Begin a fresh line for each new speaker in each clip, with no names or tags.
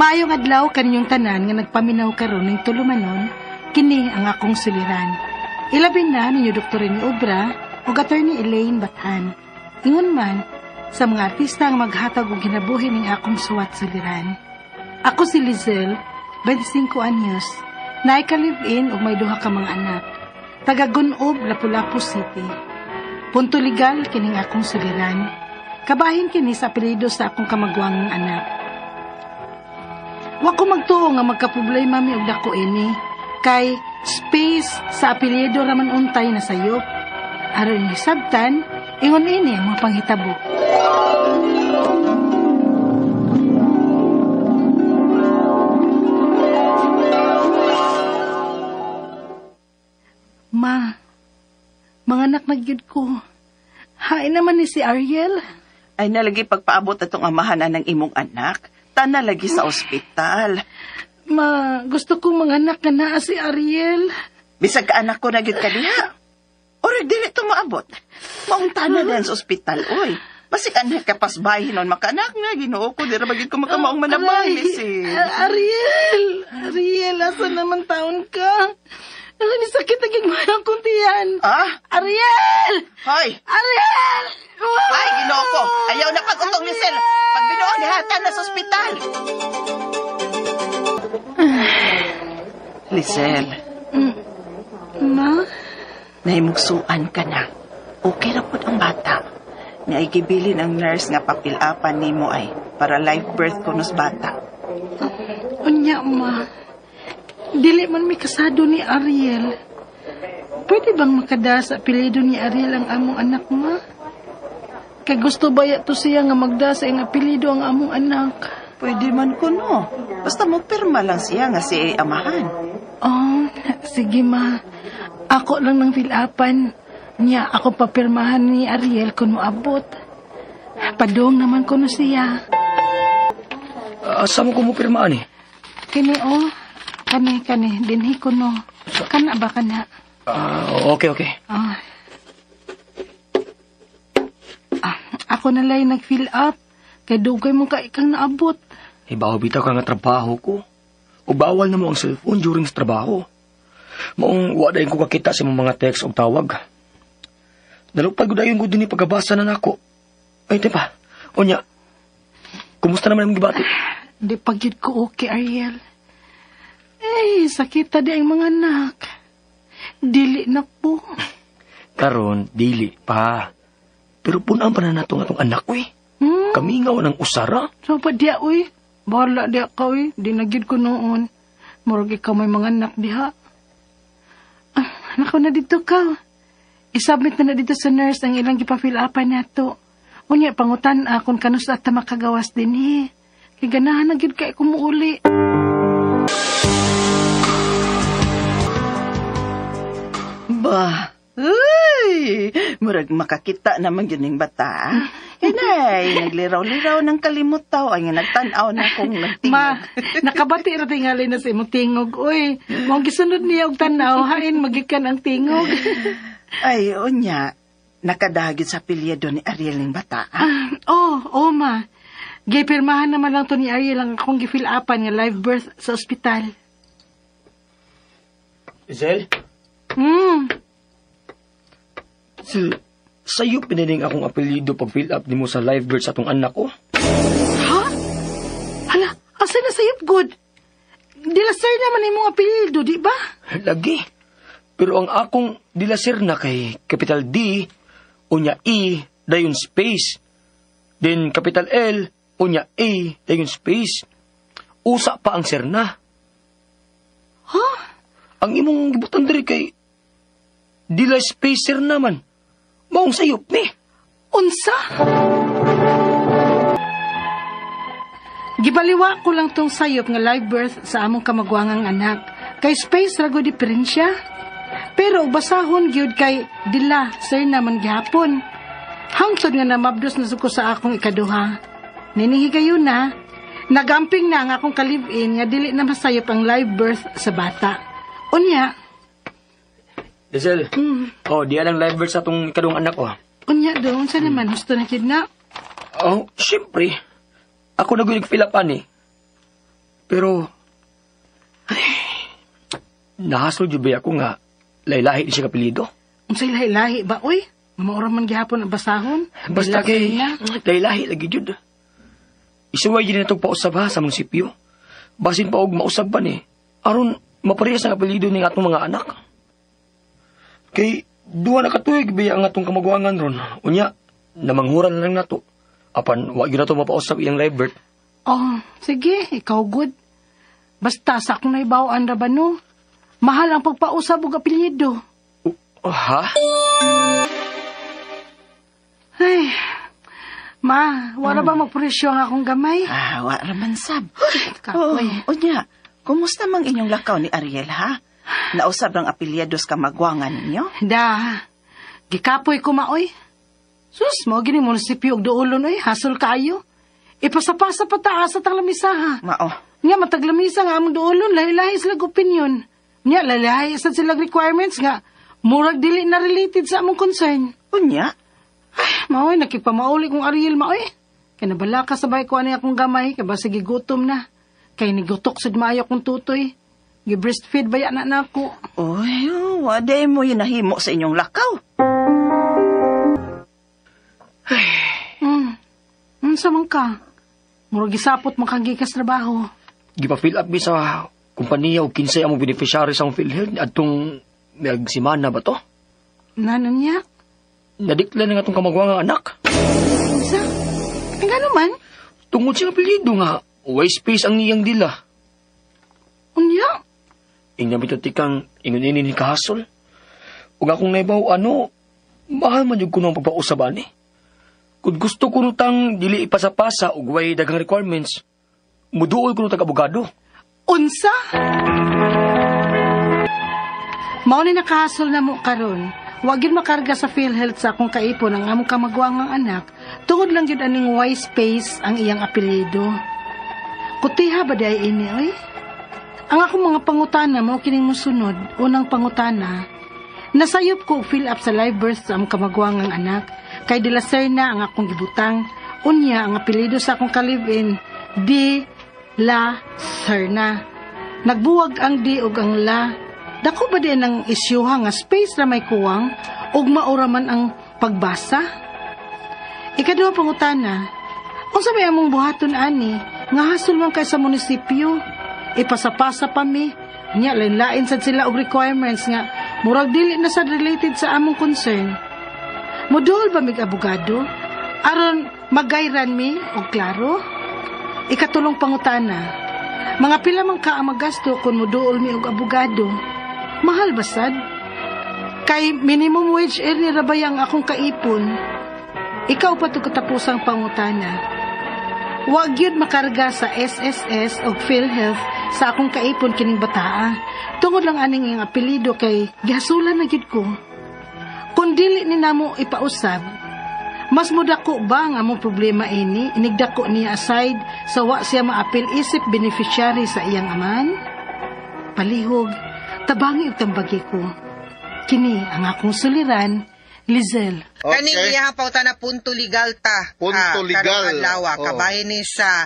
Maayong adlaw kaninyong tanan nga nagpaminaw karon ning tulumanon, kini ang akong suliran. Ilabi na ninyo Dr. Rene Obra ug Attorney Elaine Bathan. Ingon man sa mga artista ang maghatag og kinabuhi ning akong suwat suliran. Ako si Lizelle, 25 anyos, naay ka-live-in ug may duha ka mga anak. Taga Gun-ob, Lapu-Lapu City. Punto legal kining akong suliran. Kabahin kini sa apelyido sa akong kamagwangong anak. Wa ko magtuo nga magkaproblema mi og dako ini kay space sa apelyido ra man untay na sayop. Aron hisabtan, ingon ini ang mga panghitabo. Ma, mga anak na gyud ko. Hain naman ni si Ariel.
Ay nalagi pagpaabot atong amahan ng imong anak. Tana lagi sa ospital.
Ma, gusto kong mga anak nga naa si Ariel.
Bisag ka anak ko na gyud ka diha. Orag dili to maabot. Maong tana din sa ospital, oy. Basig anak ka pasbahin nun, makaanak nga, Ginoo ko, di ra ba gyud ko makamaong manabay, Lisel.
Ariel! Ariel, asa naman taon ka? Ni sakit na gigmay akong tiyan.
Ah?
Ariel!
Hoy!
Ariel!
Ay, Ginoo ko! Ayaw na pag-utong, Lisel! Pag binuang nihatan na sa ospital! Lisel.
Ma?
Nahimugsuan ka na. Okay ra pud ang bata. Naigibilin ang nurse nga papilapan nimo ay para live birth kunos bata.
Unya, ma. Dili man mi kasado ni Ariel. Pwede bang makada sa apelyido ni Ariel ang among anak, ma? Kay gusto ba to siya nga magda sa iyang apelyido ang among anak?
Pwede man kuno. Basta mo pirma lang siya nga siya ay amahan.
Oh, sige ma. Ako lang ng fill-upan. Niya, ako papirmahan ni Ariel kung moabot. Padung naman kuno siya.
Asa mo ko mo pirmaan eh?
Kini oh. Kani, kani. Dinhi kuno. Kana ba kana?
Okay, okay.
Ako na lang nag-fill up. Kay dugay mo ka ikang naabot.
Ibaw bitaw ka nga trabaho ko. O bawal na mo ang cellphone during sa trabaho. Maong wa dayon ko kakita sa mga text o tawag. Nalupad ko dayon ko din pagkabasa na nako. Ay, tepa. Unya, kumusta naman ang gibati?
Di pagyud ko okay, Ariel. Eh, sakita di ang mga anak. Dili na po.
Karon, dili pa. Pero punaan pa na nato nga atong anak, uy. Kami nga ng usara.
So pa diya, uy. Bahala diya ka, uy. Di na gyud ko noon. Murag ikaw may mga anak diha. Ah, nako na dito ka. I-submit na dito sa nurse ang ilang gipa-fill upan nato. Unya, pangutan akon kanus at makagawas din eh. Kay ganahan na gyud kay kumuuli.
Ba, uy, murag makakita naman yun yung bata. Hinay, nagliraw-liraw ng kalimutaw. Ay, nga nagtanaw na akong nagtingog.
Ma, nakabati ra tingali na sa imong tingog. Uy, mong gisunod niya og tanaw, hain magikan ang tingog.
Ay, unya, nakadagit sa apelyido ni Ariel ng bata.
Oh, ma. Gipirmahan naman lang to ni Ariel ang akong gifill upan nga live birth sa ospital.
Zel? Zel, sa'yo piniling akong apelyido pag-fill up nimo sa live birth sa atong anak ko.
Ha? Hala, asa na sayop, good? Dila sir naman imong apelyido, di ba?
Lagi. Pero ang akong dila sir na kay capital D, unya E, dayon space. Then capital L, unya A, dayon space. Usa pa ang sir na.
Ha?
Ang imong gibutan diri kay dila space sir naman. Maong sayop ni.
Unsa? Gibaliwa ko lang tong sayop nga live birth sa among kamagwangang anak. Kay space ra gud diferensya. Pero basahon gyud kay dila sir naman gihapon. Hangtod nga namabdos na suko sa akong ikaduha. Ninihigayon na, nagamping na ang akong ka-live-in nga dili na masayop ang live birth sa bata. Unya.
Lizelle, oh, di alang live birth sa atong ikaduhang anak ko.
Unya doon, sa naman, husto na kid na.
Oh, siyempre. Ako na nag-fill up ani. Pero, ay, nahasol jud ba ako nga laylahi ni siya kapilido?
Unsay lahi-lahi ba, oy? Maura man gihapon ang basahon.
Basta
Dila
kay
na.
laylahi lagi jud. Isuway jud natong pausab ha sa munisipyo. Basin pa og mausab pa ni. Aron maparehas ang apelyido ning atong mga anak. Kay duha na ka tuig biya ang atong kamagwangan ron. Unya, namanghuran na lang nato. Apan wa gyud nato mapausab iyang live birth.
Oh, sige, ikaw good. Basta sa akong naibaw-an ra ba no? Mahal ang pagpausab og apelyido.
Oh, ha?
Ay, ma, wala ba magpresyo ang akong gamay?
Ah, wa raman sab.
Kapoy.
Oh, unya, kumusta mang inyong lakaw ni Ariel, ha? Nausab ang apelyidos kamagwangan ninyo?
Da, gikapoy ko maoy. Sus, mao gini munisipyo og duolon oy, hasol kaayo. Ipasapasa pa taas sa taglamisa ha.
Mao.
Nga mataglamisa nga among duolon, lahi-lahi sila opinion. Nya lahi-lahi sad sila requirements nga murag dili na related sa among concern.
Unya,
Ay, maoy nakipamauli kong Ariel maoy. Kay nabala ka sabay ko ani akong gamay kay basta gigutom na. Kay nigutok sad maayo akong tutoy. Gi-breastfeed ba na nako?
Uy, oh, waday mo yun nahimo sa inyong lakaw.
Unsa man ka? Murag gisapot man kang gikas trabaho.
Gipa-fill up mi sa kumpanya og kinsay among beneficiary sa among PhilHealth adtong nagsimana ba to?
Nano niya?
Nadecline nga atong kamagwangang anak.
Unsa? Ay, ngano man?
Tungod sa apelyido nga, way space ang iyang dila.
Unya?
Ingna bitaw tikang ingon ini ni kahasol. Ug akong naibaw ano, mahal man jud kuno ang pagpausab ani. Kung gusto kuno tang dili ipasapasa ug way daghang requirements, muduol kuno tag abogado.
Unsa? Mao ni nakahasol na mo karon. Wa gyud makarga sa PhilHealth sa akong kaipon ang among kamagwangang anak tungod lang gyud aning white space ang iyang apelyido. Kutiha ba di ini oy? Ang akong mga pangutana mao kining mosunod. Unang pangutana, nasayop ko og fill up sa live birth sa among kamagwangang anak kay De La Serna ang akong gibutang. Unya ang apelyido sa akong ka-live-in De La Serna. Nagbuwag ang D ug ang La. Dako ba din ang isyuha nga space na may kuwang ug maura man ang pagbasa? Ikaduha pangutana, unsa may among buhaton ani nga hasol man kay sa munisipyo? Ipasapasa pa mi. Nya lain-lain sad sila og requirements nga murag dili na sad related sa among concern. Moduol ba mig abogado? Aron magayran mi og klaro? Ikatulong pangutana, mga pila man ka ang magasto kung moduol mi og abogado? Mahal ba sad? Kay minimum wage earner ra ba ang akong kaipon? Ikaw pa to katapusang pangutana. Wa gyud makarga sa SSS og PhilHealth sa akong kaipon kining bataa. Tungod lang aning iyang apelyido kay gihasulan na gyud ko. Kung dili ni namo ipausab, mas mudako ba ang among problema ini? Inigdako niya aside sa wa siya maapil isip beneficiary sa iyang aman? Palihog, tabangi og tambagi ko. Kini ang akong suliran, Lizelle.
Okay.
Kaning iya pangutana punto legal ta.
Punto legal.
Karong adlaw,
Oo.
kabahin ni sa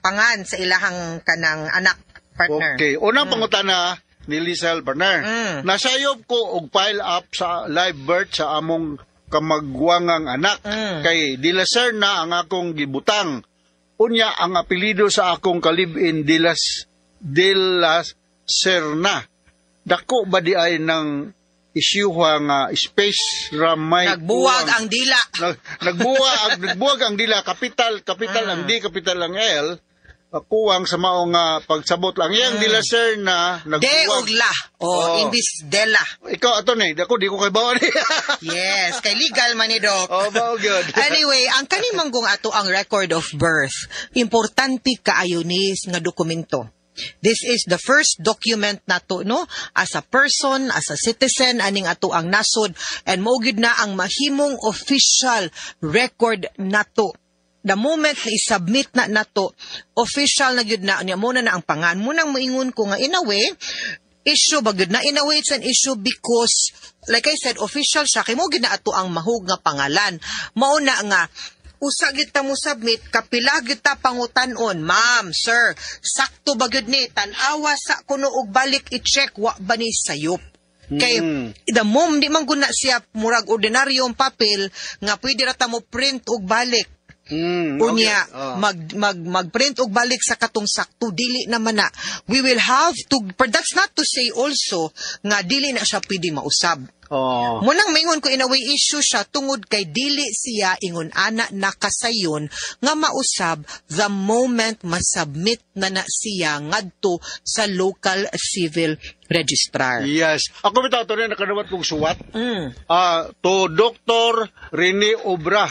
pangan sa ilahang kanang anak partner.
Okay. Unang pangutana ni Lizelle Berner. Nasayop ko og file up sa live birth sa among kamagwangang anak. Kay De La Serna ang akong gibutang. Unya ang apelyido sa akong ka-live-in De La Serna. Dako ba di ay ng isyuha nga space ramay
Nagbuwag
kuwang?
ang dila.
Nagbuwag ang dila, capital capital ang D, capital ang L, kuwang sa mao nga pagsabot lang yang De La Serna
De
nagbuwag.
og la. O,
Oo.
imbis de la.
Ikaw ato ni ako di ko kay bawa ni.
Yes, kay legal man ni Doc.
Oh, mao gyud.
Anyway, ang kani manggong ato ang record of birth. Importante kaayo ni nga dokumento. This is the first document nato, no, as a person, as a citizen aning ato ang nasod and mao gyud na ang mahimong official record nato. The moment na i-submit na nato, official na gyud na niya mo na na ang pangan. Munang moingon ko nga in a way, issue ba gyud na, in a way it's an issue because like I said, official siya kay mo gyud na ato ang mahug nga pangalan. Mao na nga Usa gyud ta mo submit, kapila gyud ta pangutan-on, "Ma'am, sir, sakto ba gyud ni? Tan-awa sa kuno og balik i-check, wa ba ni sayop?" Kay the mom di man guna siya murag ordinaryong papel nga pwede ra ta mo print og balik. Unya, mag mag mag-print og balik sa katong sakto, dili naman na. We will have to, but that's not to say also nga dili na siya pwede mausab. Munang maingon ko, in a way issue siya tungod kay dili siya ingon ana nakasayon nga mausab the moment masubmit na na siya ngadto sa local civil registrar.
Yes. Ako bitaw to rin nakadawat kong suwat. Ah, to Dr. Rene Obra.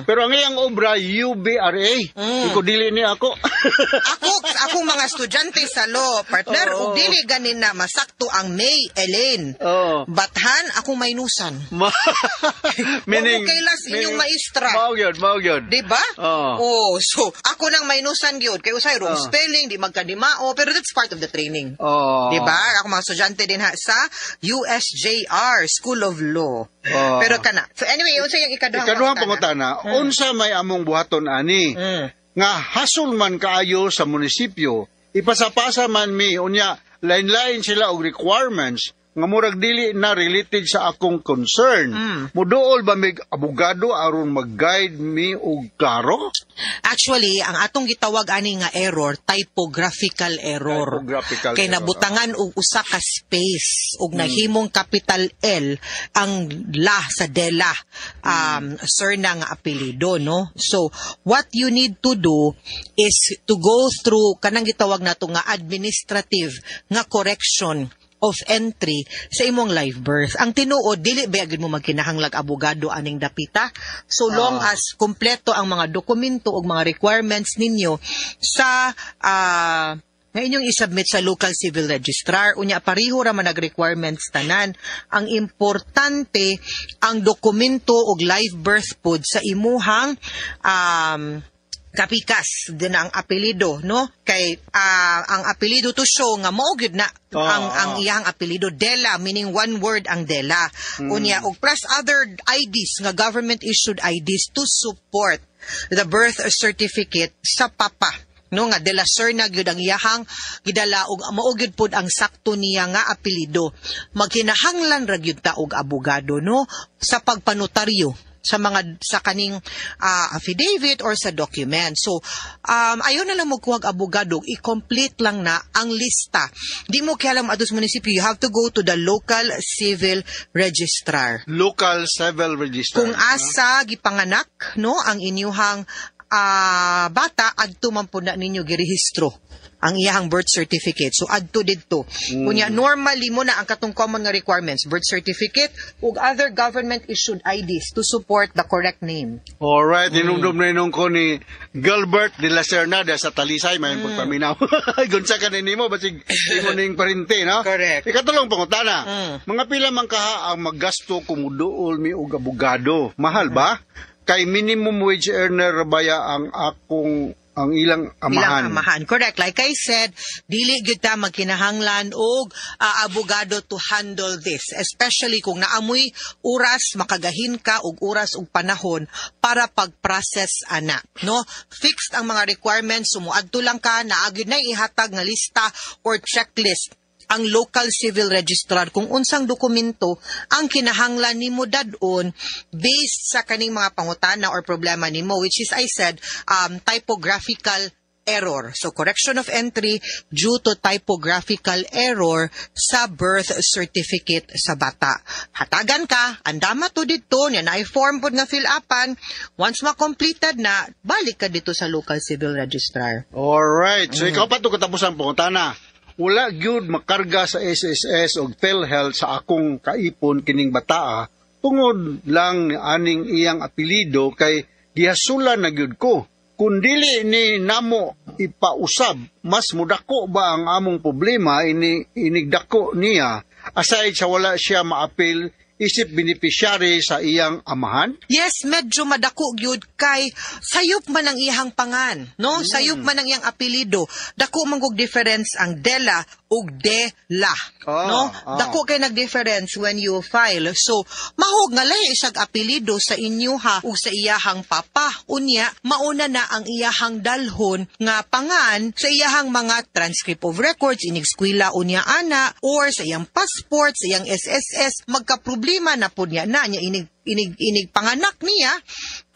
Pero ang iyang obra UBRA. Iko dili ni ako.
Ako, akong mga estudyante sa law, partner, ug dili ganin na masakto ang May Elaine. Bathan, akong maynusan.
Meaning,
Wa mo kailas inyong maestra.
Mao gyud, mao gyud.
Di ba?
Oo.
Oh, so ako nang maynusan gyud kay usay wrong spelling, di magkadimao, pero that's part of the training. Di ba? Ako mga estudyante din ha sa USJR School of Law. Pero kana. So anyway, unsa yung ikaduhang
Ikaduhang pangutana, unsa may among buhaton ani? Nga hasol man kaayo sa munisipyo, ipasapasa man mi, unya lain-lain sila og requirements nga murag dili na related sa akong concern. Muduol ba mig abogado aron mag-guide mi og klaro?
Actually, ang atong gitawag ani nga error, typographical error.
Typographical
Kay
error.
Nabutangan og usa ka space ug nahimong capital L ang la sa Dela sir na nga apelyido, no? So, what you need to do is to go through kanang gitawag nato nga administrative nga correction of entry sa imong live birth. Ang tinuod, dili ba gyud mo magkinahanglag abogado aning dapita? So long as kumpleto ang mga dokumento ug mga requirements ninyo sa nga inyong isubmit sa local civil registrar, unya pareho ra man nag requirements tanan. Ang importante, ang dokumento ug live birth pod sa imuhang kapikas din ang apelyido, no, kay ang apelyido to show nga mao gyud na ang ang iyang apelyido, Dela, meaning one word ang Dela. Unya og plus other IDs nga government issued IDs to support the birth certificate sa papa, no, nga Dela Serna gyud ang iyahang gidala og mao gyud pod ang sakto niya nga apelyido. Magkinahanglan ra gyud ta og abogado, no, sa pagpanotaryo sa mga sa kaning affidavit or sa document. So, ayaw na lang mo kuhag abogado, i-complete lang na ang lista. Di mo kaya lang adto sa munisipyo, you have to go to the local civil registrar.
Local civil register.
Kung asa gipanganak, no, ang inyuhang bata, adto man pud na ninyo girehistro ang iyahang birth certificate. So adto didto. Unya normally mo na ang katong common nga requirements, birth certificate ug other government issued IDs to support the correct name.
Alright, hinumdum na inong ko ni Gilbert de la Serna sa Talisay, may pagpaminaw. Gunsa ka ni nimo, basig imo ning parente, no?
Correct.
Ikatulong pangutana, mga pila man kaha ang maggasto kung muduol mi og abogado? Mahal ba? Kay minimum wage earner baya ang akong ang ilang amahan.
Ilang amahan. Correct. Like I said, dili gyud ta magkinahanglan og abogado to handle this. Especially kung naamoy oras, makagahin ka og oras ug panahon para pag-process ana. No? Fixed ang mga requirements, sumuadto lang ka, naa gyud na ihatag nga lista or checklist ang local civil registrar kung unsang dokumento ang kinahanglan nimo dad-on based sa kaning mga pangutana or problema nimo, which is, I said, typographical error. So correction of entry due to typographical error sa birth certificate sa bata. Hatagan ka, andama to dito, niya na form pod nga fill upan. Once ma-completed na, balik ka dito sa local civil registrar.
Alright. So ikaw pa to katapusan pangutana. Wala gyud makarga sa SSS og PhilHealth sa akong kaipon kining bataa tungod lang ni aning iyang apelyido kay gihasulan na gyud ko. Kung dili ni namo ipausab, mas mudako ba ang among problema ini inigdako niya aside sa wala siya maapil isip beneficiary sa iyang amahan?
Yes, medyo madako gyud kay sayop man ang iyang pangan, no? Sayop man ang iyang apelyido. Dako man kog difference ang Dela ug de la. No? Dako kay nag-difference when you file. So, mahog nga lahi siyag apelyido sa inyo ha ug sa iyahang papa. Unya, mauna na ang iyahang dalhon nga pangan sa iyahang mga transcript of records, inig-eskwela unya ana, or sa iyang passport, sa iyang SSS, magkaproblema na pod niya na niya inig inig inig panganak niya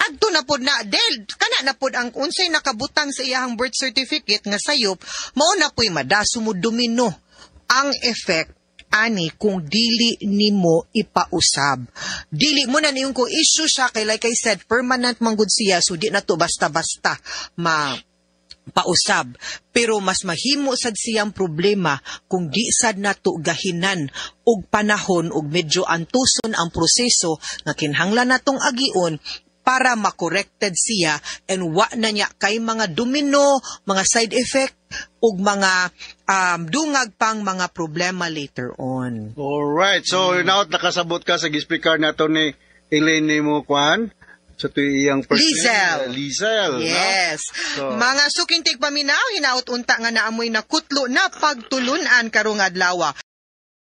adto na pod na del kana na pod ang unsay nakabutang sa iyahang birth certificate nga sayop, mao na po'y madaso mo domino ang effect ani kung dili nimo ipausab. Dili mo na niyong ko issue siya kay, like I said, permanent man gud siya, so di na to basta-basta ma pausab, pero mas mahimo sad siyang problema kung di sad nato gahinan og panahon ug medyo antuson ang proseso nga kinahanglan natong agion para makorrected siya and wa na niya kay mga domino, mga side effect ug mga dungag pang mga problema later on.
Alright. So, now nakasabot ka sa gispeaker nato ni Elaine nimo kwan sa tuyo iyang first name,
Lizel.
Lizel, no?
Yes.
So,
Mga suking tigpaminaw, hinaot unta nga naamoy na kutlo na pagtulunan karong adlaw.